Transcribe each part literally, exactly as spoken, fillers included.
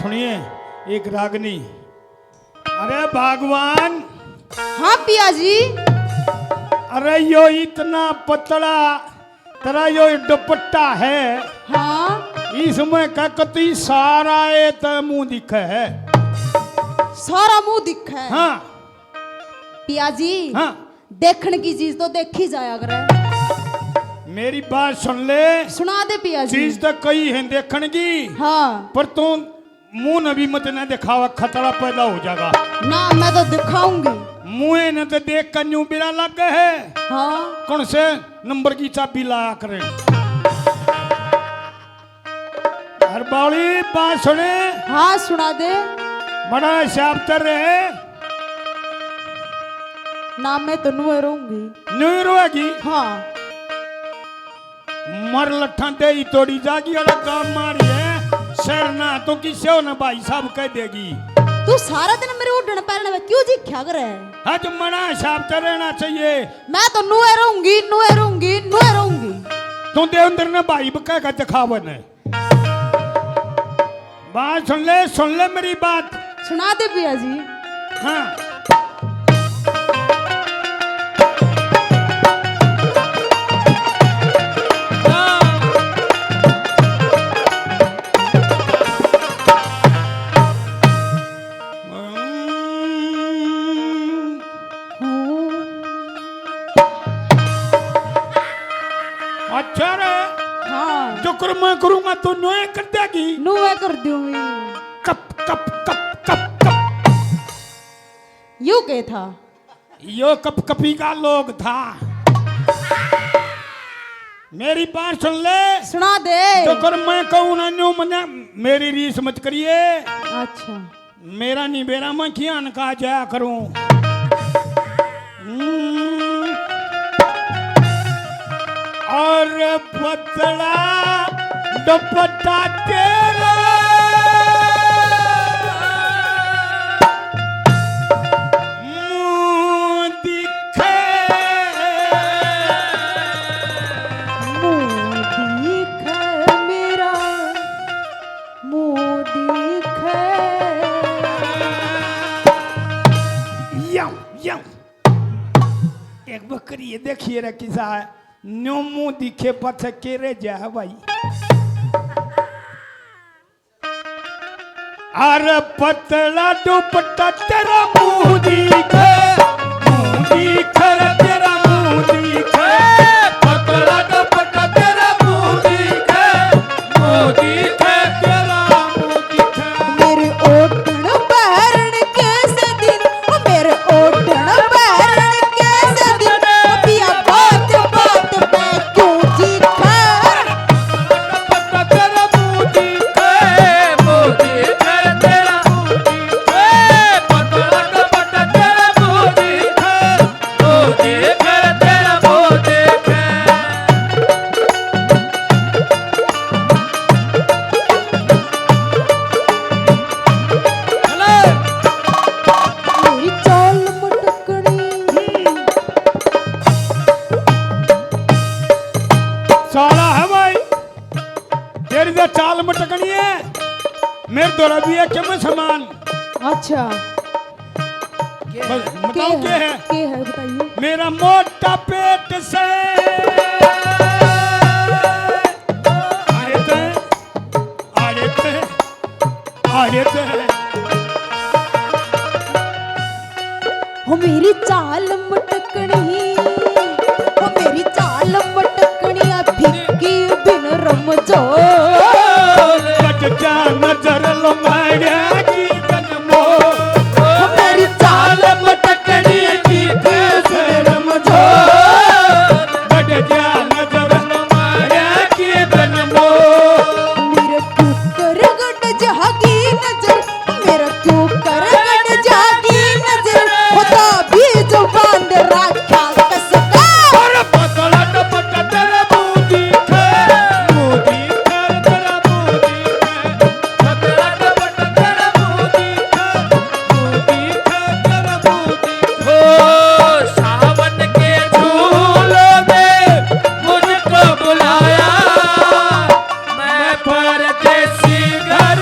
सुनिए, एक रागनी। अरे भगवान। हाँ पिया जी। अरे यो इतना पतला, तेरा यो दुपट्टा है। हाँ। इसमें का कती सारा ए ते मुंह दिखे है। सारा मुंह दिखे है। हाँ। पिया जी। हाँ। देखण की चीज तो देखी जाया करे। मेरी बात सुन ले। सुना दे पिया जी। चीज तो कई है देखण की। हाँ। पर तू मुंह न भी मत ना दिखावा, खतरा पैदा हो जाएगा। ना, मैं तो दिखाऊंगी। मुंह ने तो देख कर न्यू बिरा लग गए है। हाँ। कौन से नंबर की चाबी लाया करे? हर बावली बात सुने। हाँ, सुना दे। बड़ा हिसाब तर रहे। ना, मैं तो नुए रहूंगी। नुए रोएगी? हाँ। मर लट्ठा दे ही तोड़ी जागी, अरे गाम मारी है। सर ना तो किसे हो ना भाई साहब कह देगी। तू सारा दिन मेरे उड़न पैरण में क्यों जी क्या करे? हाँ, तो मना हिसाब तर रहना चाहिए। मैं तो नुए रहूंगी, नुए रहूंगी, नुए रहूंगी। तू देवेंद्र ने भाई बका का दिखावे ने। बात सुन ले, सुन ले मेरी बात। सुना दे पिया जी। हाँ। अच्छा रे। हाँ। जो करूँ मैं करूँगा, तू नुए कर देगी। नुए कर दूंगी। Cup, cup, cup, cup, cup. You के था? यो कपकपी का लोग था। मेरी बात सुन ले। सुना दे। जो कर मैं कहूँ ना, न्यू मने मेरी रीस मत करिए। अच्छा। मेरा नहीं बेरा, मैं कियान का जाया करूं। हम्म। और पतला दुपट्टा तेरा मुंह दिखे। मुंह दिखे मेरा। मुंह दिखे। यम, यम। एक बकरी ये देखिए रे किसा है, न्यू मुंह दिखे पछे के रे जा भाई। अरे पतला दुपट्टा तेरा मुंह दिखे, मुंह दिखे रे तेरा मुंह दिखे। पतला दुपट्टा तेरा मुंह दिखे, मुंह दिखे तेरा मुंह दिखे। मेरे ओठण बहरण के सदिन, ओ मेरे ओठण बहरण के सदिन, ओ पिया बात बात पे क्यों जी खैर। मेरी चाल मटकनी। साला है भाई, तेरी तो चाल मटकनी है, मेरे धोरा भी है के मैं समान। अच्छा। बस, बताओ के है? के है, बताइए। मेरा मोटा पेट से आड़े ते, आड़े ते, आड़े ते। हो मेरी चाल मटकनी, हो मेरी चाल मटकनी, आ फिक्की बिन रमजो। कट जा नजर लमाड़िया की तन मो। हो मेरी चाल मटकनी, ठीक से रमजो। कट जा नजर लमाड़िया की तन मो। मेरे कुकर गट जागी नजर, मेरा क्यों करवट जागी नजर, होता भी जुबान राख्या कसका। और पतला दुपट्टा तेरा मुंह दिखे, मुंह दिखे तेरा मुंह दिखे। पतला दुपट्टा तेरा मुंह दिखे, मुंह दिखे तेरा मुंह दिखे। ओ सावन के झूलों में मुझको बुलाया, मैं परदेसी घर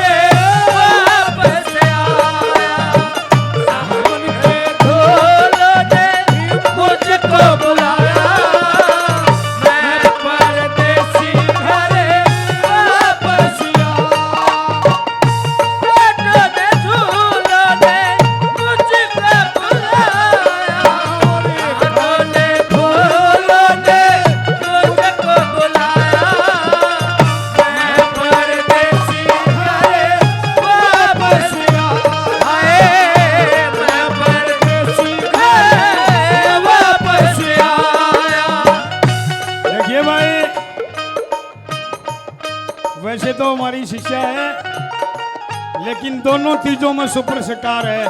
लेकिन दोनों चीजों में सुपरस्टार है।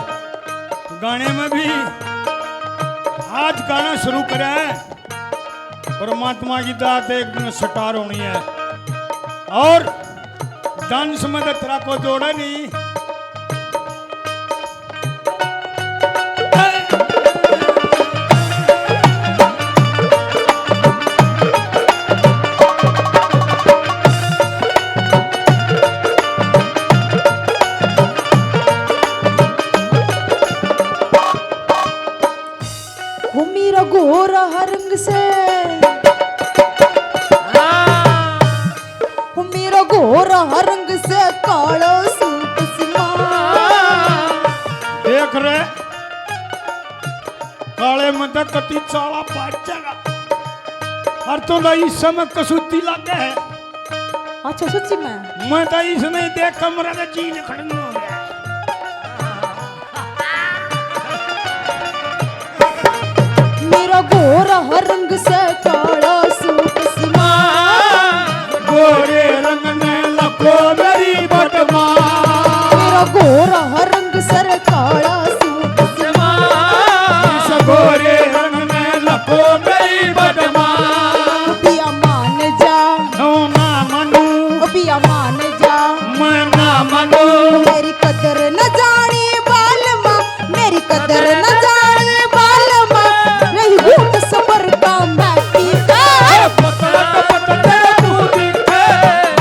गाने में भी आज गाना शुरू करा है, परमात्मा की दात, एक दिन स्टार होनी है। और डांस में तो तेरा को जोड़ा नहीं। हो मेरा गोरा रंग से, हाँ। हो मेरा गोरा रंग से काला सूट सिमा। देख रे, काले में तो कति चाला पाट जाएगा। और तो ना इस समय कसूती लगे है। अच्छा, सच्ची में? मैं तो इसने देख कमरा का जी ने खड़न हो गया। मेरा गोरा रंग से काला सूट सिमा। गोरे रंग ने लको मेरी बदमा। मेरा गोरा रंग सर काला सूट सिमा। इस गोरे रंग ने लको मेरी बदमा। पिया मान जा। ओ ना मानू। ओ पिया मान जा। मैं ना मानू। मेरी कदर न जानी बालमा, मेरी कदर न जानी बालमा, रही भूत सबर का मैं पीता। पतला तो पतला तेरा मुंह दिखे,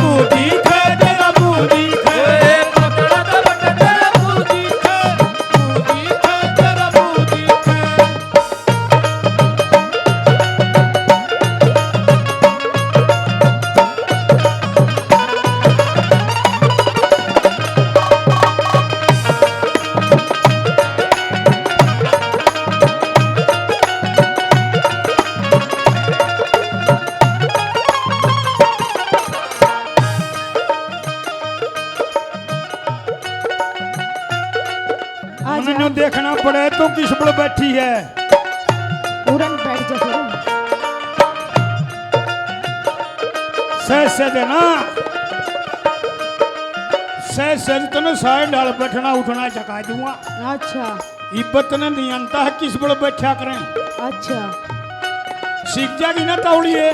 मुंह दिखे, तेरा मुंह दिखे। पतला तो पतला तेरा मुंह दिखे, मुंह दिखे, तेरा मुंह दिखे। उन्हें देखना पड़े तो किस पर बैठी है। उड़न बैठ जा फिर। सह सह देना। सह सह तने सारे डाल बैठना उठना सिखा दूंगा। अच्छा। इब्बत ने नहीं आंता है किस बड़ बैठा करें। अच्छा। सीख जागी ना तावड़िए। ओ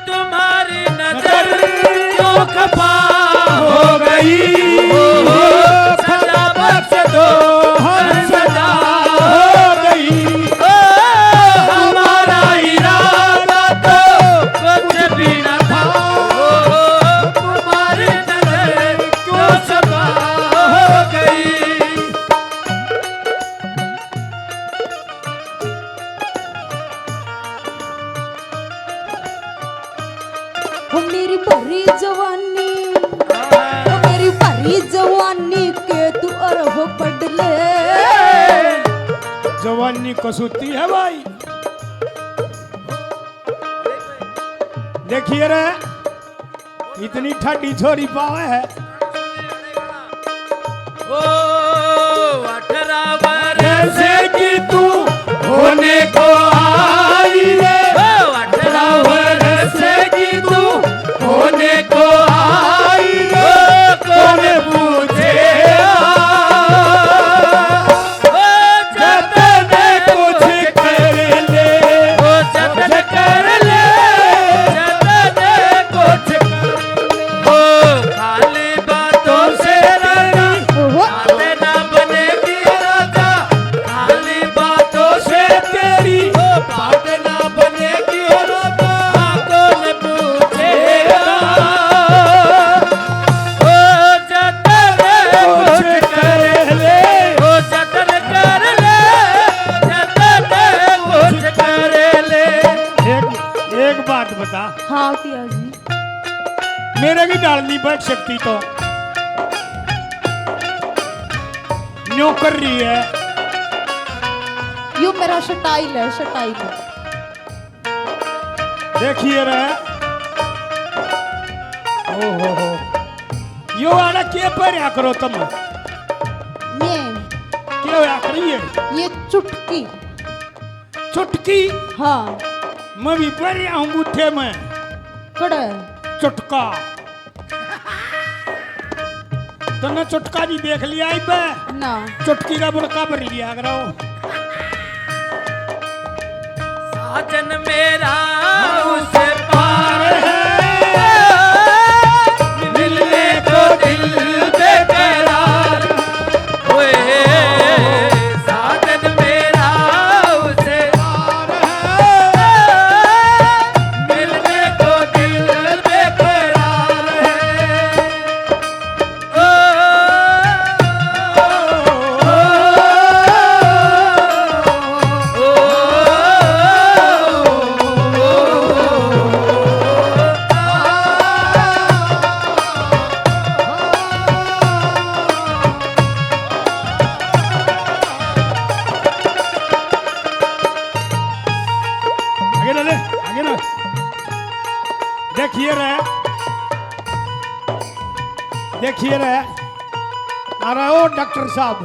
तुम्हारी नजर क्यों खफा हो गई? ओ सदा बख्श दो हर सदा हो गई। ओ हमारा इरादा तो कुछ भी न था। ओ तुम्हारी नजर क्यों खफा हो गई? ओ मेरी भरी जवानी, ओ मेरी भरी जवानी के तू अरह पढ़ ले। जवानी कसूती है भाई। देखिए रे, इतनी ठाडी छोरी पावे है। ओ अठारह बरस की तू होने को आई रे। ओ अठारह बरस की तू होने को आई रे। कौन पूछे? ओ जतन कुछ कर ले, ओ जतन कर ले, जतन कुछ कर ले। ओ खाली बातों से राजा, ओहो। बात ना बनेगी राजा, खाली बातों से तेरी, ओ बात ना बनेगी राजा, कौन पूछेगा? ओ जतन कुछ कर ले, ओ जतन कर ले, जतन कुछ कर ले। एक, एक बात बता। हाँ पिया जी। मेरे की डाल नहीं बैठ सकती तो न्यू कर रही है। यो मेरा स्टाइल है, स्टाइल। देखिए रे। ओहो हो। यो आड़ा के पहरया करो तुम? ये। के होया करी ये? ये चुटकी। चुटकी? हाँ। मैं भी पहरया हूँ बूथे में। कड़े? चुटका। तन्ने चुटका जी देख लिया इबे? ना। चुटकी का बुड़का भर लिया करो। साजन मेरा उस पार है, मिलने को दिल बेकरार। ओए, साजन मेरा उस पार है, मिलने को दिल बेकरार है। आगे ना ले, आगे ना। देखिए रे, देखिए रे, अरे ओ डॉक्टर साहब,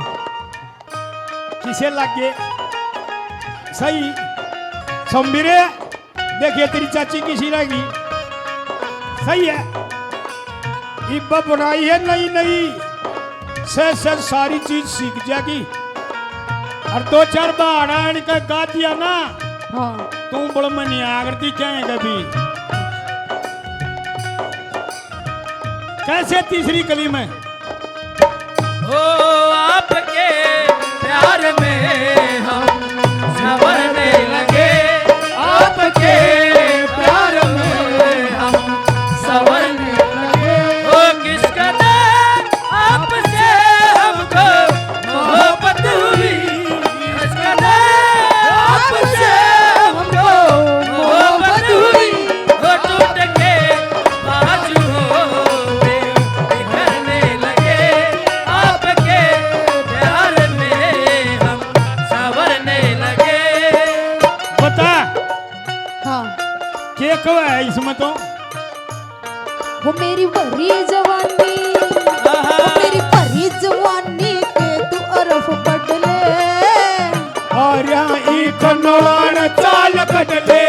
किसे लागे सही संबिरे? देखिए तेरी चाची किसी रहेगी, सही है। इब्बा बनाई है नई नई, से से सारी चीज सीख जाएगी। और दो चार बहाना इनका गा दिया ना, हाँ। तू बड़ मनिया करती क्या है कभी? कैसे तीसरी कली में? ओ आपके प्यार में हम संवरने लगे, आपके प्यार में हम संवरने लगे। ओ किस कदर आपसे हमको मोहब्बत हुई, किस कदर आपसे हमको मोहब्बत हुई। ओ टूट के बाजू हो बिखरने लगे, आपके प्यार में हम संवरने लगे। बता, हाँ। के कहे है इसमें तो? वो मेरी भरी जवानी, आहा। वो मेरी भरी जवानी के तू अरफ पढ़ ले। आर्या ई खनवान चाल कट ले।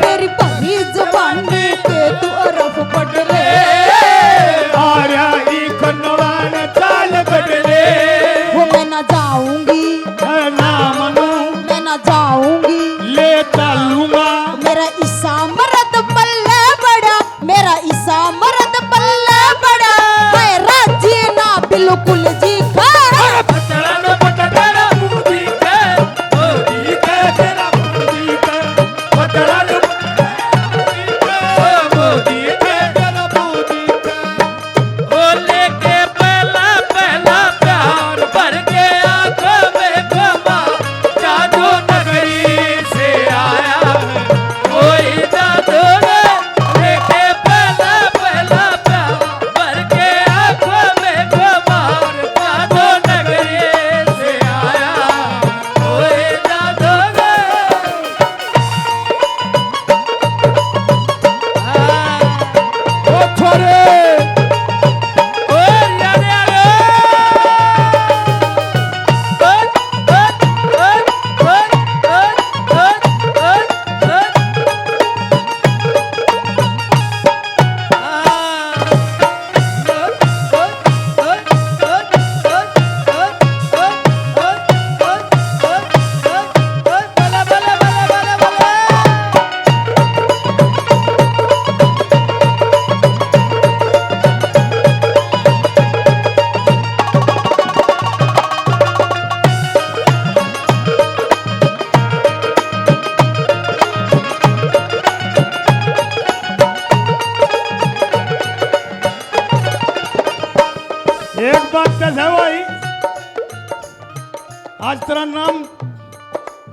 मेरी भरी जवानी के तू अरफ पढ़ ले। आर्या ई खनवान चाल कट ले। वो मैं ना जाऊंगी, ए ना मनू, मैं ना जाऊंगी, ले चलूंगा। मेरा ईसा मरद पल्ले बड़ा, मेरा ईसा मरद पल्ले बड़ा। मैं राजी ना बिल्कुल जी का। पतला न पटकड़ा बूदी के, बूदी के तेरा बूदी के। पतला न पटकड़ा बूदी के, बूदी के तेरा बूदी के। ओ लेके पहला पहला प्यार भर के आंखों में घुमा, जादू नगरी से आया कोई जादूगर। लेके पहला पहला प्यार भर के आंखों में घुमा, जादू नगरी से आया कोई जादूगर। ओ छोरे। ओ यारे, यारे। एक बात तो है भाई, आज तेरा नाम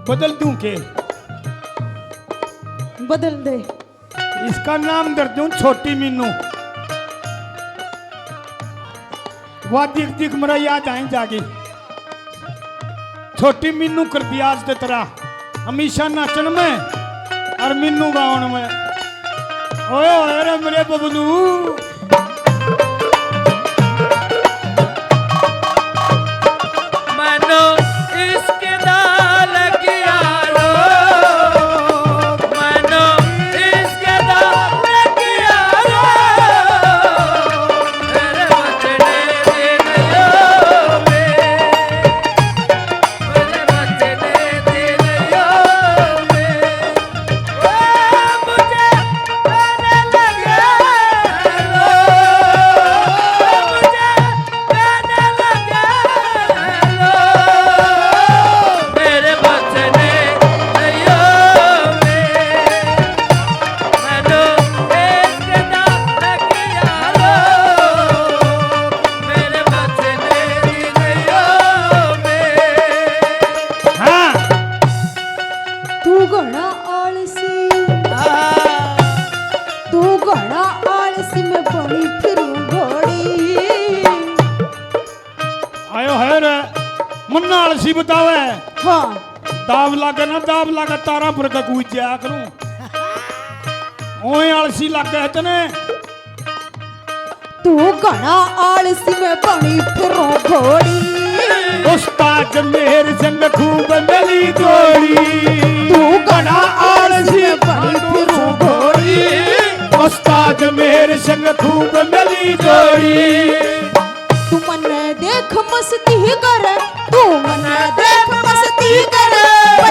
बदल दूं के? बदल दे। इसका नाम धर दूं छोटी मीनू। वा दिख दिख मेरा याद आई जागी। छोटी मीनू कर दिया आज ते तेरा। हमेशा नाचण में और मीनू गावण में। ओए ओए रे मेरे बबलू। मनो इश्क दा लगिया रो, मनो इश्क दा लगिया रो, मेरे बचने दे मन्ना आलसी बतावे। हाँ। दाब लागे ना, दाब लागे, तारा पर का कोई जाया करूं। ओए आलसी लागे है तने। तू घना आलसी, मैं बनी फिरूं घोड़ी। उस्ताद मेहर संग खूब मिली जोड़ी। तू घना आलसी, मैं बनी फिरूं घोड़ी। उस्ताद मेहर संग खूब मिली जोड़ी। तू मन्ने देख मस्ती करे, तू मन्ने देख मस्ती करे,